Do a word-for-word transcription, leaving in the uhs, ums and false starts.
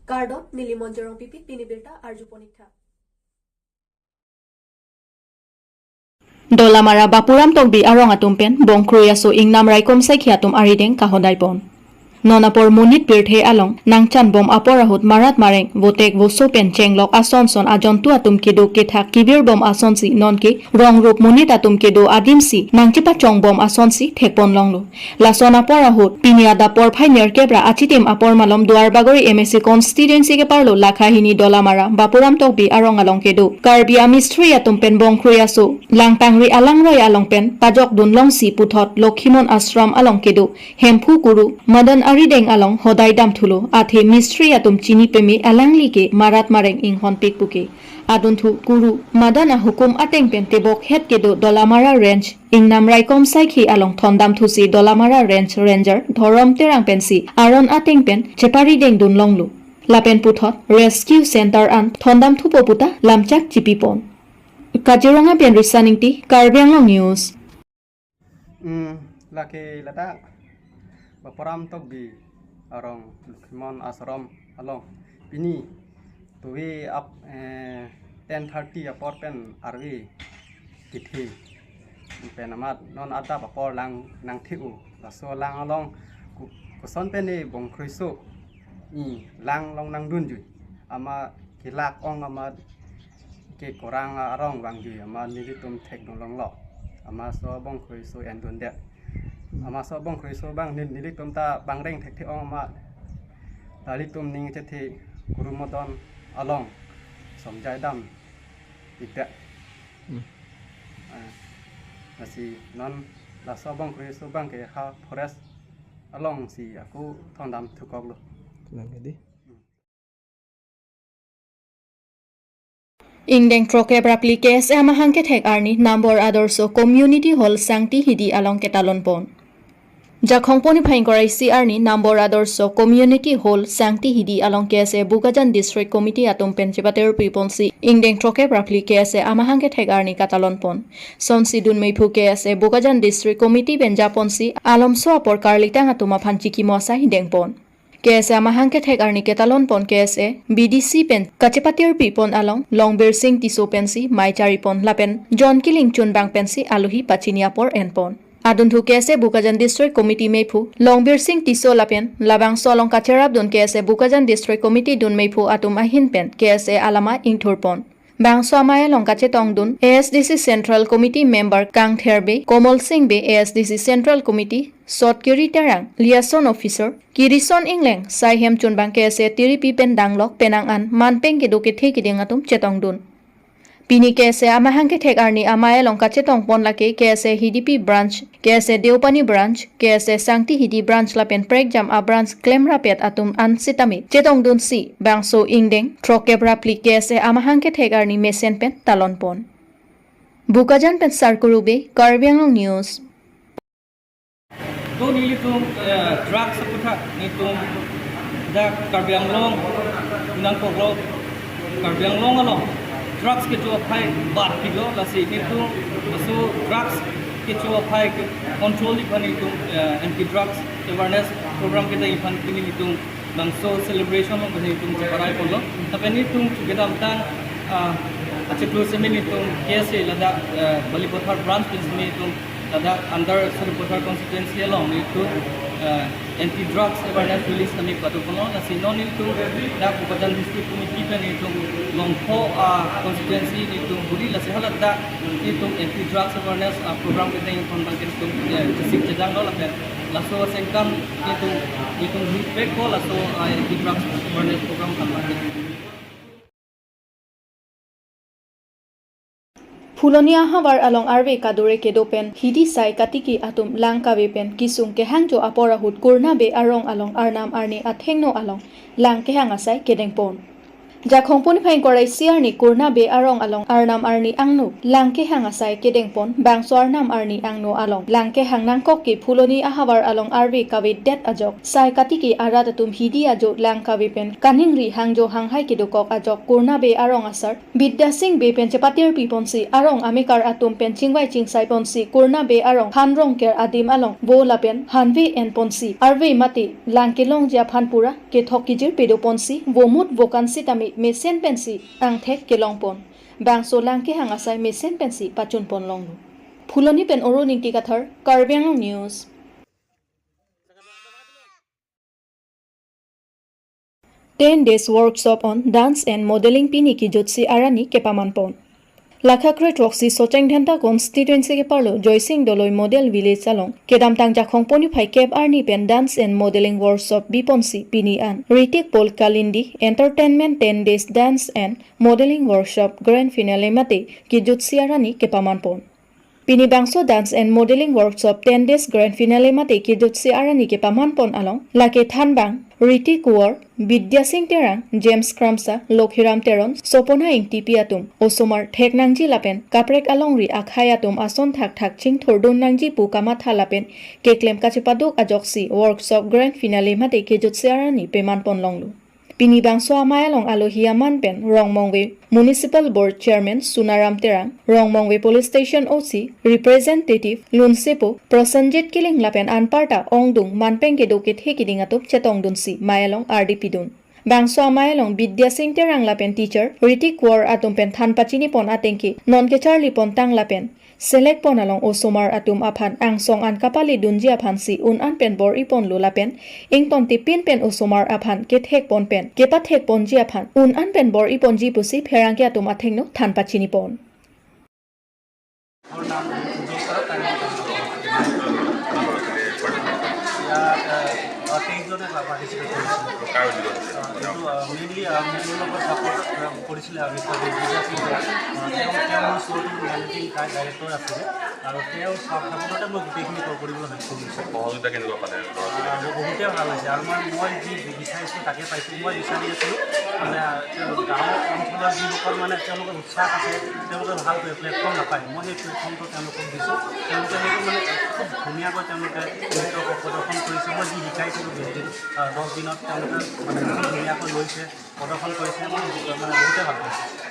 Kardom, neli Monjorong Pipi, pini birta arju ponik tha. Dolamara Bapuram Tokbi arong atum pen Bongkroi aso ingnam raikom saikhi atum arideng kahodai pon. Non apor monit pirthe along nangchan bom apor ahut marat mareng, votek voso pen chenglok ason son ajontu atum kedo kethak kevir bom asonsi nonke rong rup monit atum kedo adimsi nangchepachong bom asonsi thekpon longlo. Lason apor ahut pini adap porphai nerkep ra achitim apor malom Duarbagori M A C constituency keparlo lakha hini Dolamara Bapuram Tokbi arong along kedo Karbi amistri atum pen Bongkroi aso Langtangri alangroi along pen pajok dun longsi puthot Lokhimon Ashram along kedo Hemphu Kuru Madan arideng along hodai damthulo, athe mistri atum chini peme alangli ke marat mareng inghon pik puke. Adunthu Kuru Madan ahukum ateng pen tebok het kedo Dolamara Range ingnam raikom saikhi along thondamthusi Dolamara Range Ranger Dhorom Terang pensi aron ateng pen cheparideng dun longlo. Lapen puthot Rescue Center an thondamthupo puta lamchak chipipon. Kaziranga pen Risa Ingti, Karbi Anglong News. Hmm, lake ladak Bapuram Tokbi arong Lokhimon Ashram along pini tuwe ap, eh, ten thirty apor pen arve kethe pen amat non adap apor lang nangthe-o, laso lang along ku-, koson pen ne Bongkroi aso i lang along nangdunjui, amat kelak ong amat ke korang arong vangjui amat nelitum thekdun longlo. Amat laso Bongkroi aso endundet. Amat laso Bongkroi aso abang nel-, nelitum ta bangreng thekthe ong amat ta ilitum ning chethe Kuru Madan along somjai dam ikdet. Hmm. Ah, lasi non laso Bongkroi aso abang ke ha forest alongsi ako thondamthukoklo. Tenang ya, di. Ingdeng throkkep ra phli K S A amahang kethek arni Nambor Adorsho Community Hall Sangti Hidi along ketalon pon. Jakhong poni phai ingkoi ra isi arni Nambor Adorsho Community Hall Sangti Hidi along K S A Bokajan District Committee atum pen chepatirpi ponsi ingdeng throkkep ra phli K S A amahang kethek arni katalon pon. Sonsi dun meiphu K S A Bokajan District Committee pen japonsi alomso apor karlitang atum aphan chikimo asai deng pon. K S A amahang kethek arni ketalon pon K S A B D C pen kachepatirpi pon along Longbir Sing Tisso pensi mei chari pon lapen John Killing chunbang pensi alohi pachini apor en pon. Adunthu K S A Bokajan District Committee meiphu Longbir Sing Tisso lapen labangso along kacherapdun K S A Bokajan District Committee dun meiphu atum ahin pen K S A alama ingthur pon. Bangso amei along kachetongdun A S D C Central Committee member Kangther Bey, Komol Sing Bey, A S D C Central Committee Sotkiri Terang, liaison officer Kirison Ingleng, saihem chunbang K S A tiripi pen danglok penang an manpeng kedo kethe kiding atum chetongdun. Pini K S A amahang kethek arni amei along kachetong pon lake K S A Hidipi branch, K S A Deopani branch, K S A Sangti Hidi branch lapen prekjam a branch klemrapet atum an sitame chetongdunsi bangso ingdeng throkkep ra phli K S A amahang kethek arni mesen pen talon pon. Bokajan pen Sarkuru Bey, Karbi Anglong News. To nelitum, eh, drugs aputhak nelitum dak Karbi Anglong nangkoklo, Karbi Anglong along drugs kecho aphai batpiklo, lasi nelitum laso drugs kecho aphai ke control-ji aphan nelitum, eh, anti drugs awareness program kedeng aphan pini nelitum bangso celebration along nelitum cheparai ponlo. Lapen nelitum kedamtang, ah, achiklo seme nelitum K S A ladak, eh, Balipathar branch pen seme nelitum ladak under Sarupathar constituency along nelitum, eh, anti drugs awareness rally sitame pado ponlo. Lasi non nelitum dak Bokajan District Committee pen nelitum Longpho, ah, constituency nelitum buri, lasi haladak nelitum anti drugs awareness, ah, program kedeng aphan abang nelitum, eh, chesik chedanglo lapen laso asengkan nelitum, nelitum feedback ko laso, ah, anti drugs awareness program aphan abang nelitum. Phuloni ahavar along arve kadure kedo pen hidi sai katiki atum lang kave pen kesung kehangjo apor ahut Kurna Bey arong along arnam arni athengno along lang kehang asai kedeng pon. Jakhong puni phai ingkoi ra isi arni Kurna Bey arong along arnam arni angno lang kehang asai kedengpon, bangso arnam arni angno along lang kehang nangkok ke Phuloni ahavar along arve kavedet ajok, sai katiki arat atum hidi ajo lang kave pen kaningri hangjo hanghai kedokok ajok Kurna Bey arong asar Bidya Sing Bey pen chepatir piponsi arong amekar atum pen chingvai chingsai ponsi Kurna Bey arong han rongker adim along vo lapen hanve enponsi arve mate lang kelongji aphan pura kethok kejir pedoponsi vomut vokan sitame mesen pensi angthek kelongpon. Bangso lang kehang asai mesen pensi pachunpon longlo. Phuloni pen Oro Ningti Kathar, Karbi Anglong News. Ten days workshop on dance and modeling pini kejutsi arni kepamanpon. Lakha kre throksi Socheng Dhenta constituency keparlo Joysing Doloi Model Village along kedamtang Jakhong puni phai kep arni pen dance and modeling workshop biponsi pini an Ritik Paul Kalindi Entertainment ten days dance and modeling workshop grand finale mate kejutsi arni kepamanpon. Pini bangso dance and modeling workshop ten days grand finale mate kejutsi arni kepamanpon along lake thanbang Riti Kuwar, Bidya Sing Terang, James Kramsa, Lokhiram Teron, Sopona Ingtipi atum osomar thek nangji lapen kaprek alongri akhai atum ason thakthak chingthurdun nangji pu kamatha lapen keklem kachepaduk ajoksi workshop grand finale mate kejutsi arni pemanpon longlo. Pini bangso amei along alohi aman pen Rongmongve Municipal Board Chairman Sunaram Terang, Rongmongve Police Station O C Representative Lunsepo Prosenjit Killing lapen anparta ongdung manpeng kedo kethe keding atum chetongdunsi mei along ardi pidun. Bangso amei along Bidya Sing Terang lapen teacher Ritik Kaur atum pen than pachinipon atengke non kecharlipon tang lapen selekpon along osomar atum aphan angsong an kapaledunji aphansi un an pen bor-iponlo lapen ingtontipin pen osomar aphan kethekpon pen kepathekponji aphan un an pen bor-iponji pusi pherangke atum athengno than pachinipon. মোৰ নাম উজ্জ্বল ছাৰ, তাই মোৰ নাম ইয়াত, আহ, তেইছ জনে পা-, পাৰ্টিচিপেট কৰিছে। কাৰ উদ্যোগত? আহ, এইটো, আহ, মেইনলি, আহ, মোৰ লগত ছাপোৰ্ট, আহ, কৰিছিলে আবিষ্কাৰ বিদ্যা সিং ছাৰ। আহ, তেওঁ, তেওঁ মোৰ শ্ব'টোৰ মেনেজিং ডাইৰেক্টৰ আছিলে আৰু তেওঁ ছাপ-, ছাপোৰ্টতে মই গোটেইখিনি ক-, কৰিবলৈ সক্ষম হৈছোঁ। সহযোগিতা কেনেকুৱা পালে? আহ, ব-, বহুতেই ভাল হৈছে আৰু মই, মই যি বি-, বিচাৰিছোঁ তাকে পাইছোঁ। মই বিচাৰি আছিলোঁ মানে, আহ, তেওঁ গাঁও অঞ্চলৰ যিসকল মানে তেওঁলোকৰ উৎসাহ আছে, তেওঁলোকে ভালকৈ প্লেটফৰ্ম নাপায়। মই সেই প্লেটফৰ্মটো তেওঁলোকক দিছোঁ। তেওঁলোকে সেইটো মানে খুব ধুনীয়াকৈ তেওঁলোকে নৃত্য প্ৰদৰ্শন কৰিছে। মই যি শিকাইছিলোঁ বিছ দিন, আহ, দহ দিনত তেওঁলোকে মানে খুব ধুনীয়াকৈ লৈছে, প্ৰদৰ্শন কৰিছে। মই মানে বহুতেই ভাল পাইছোঁ।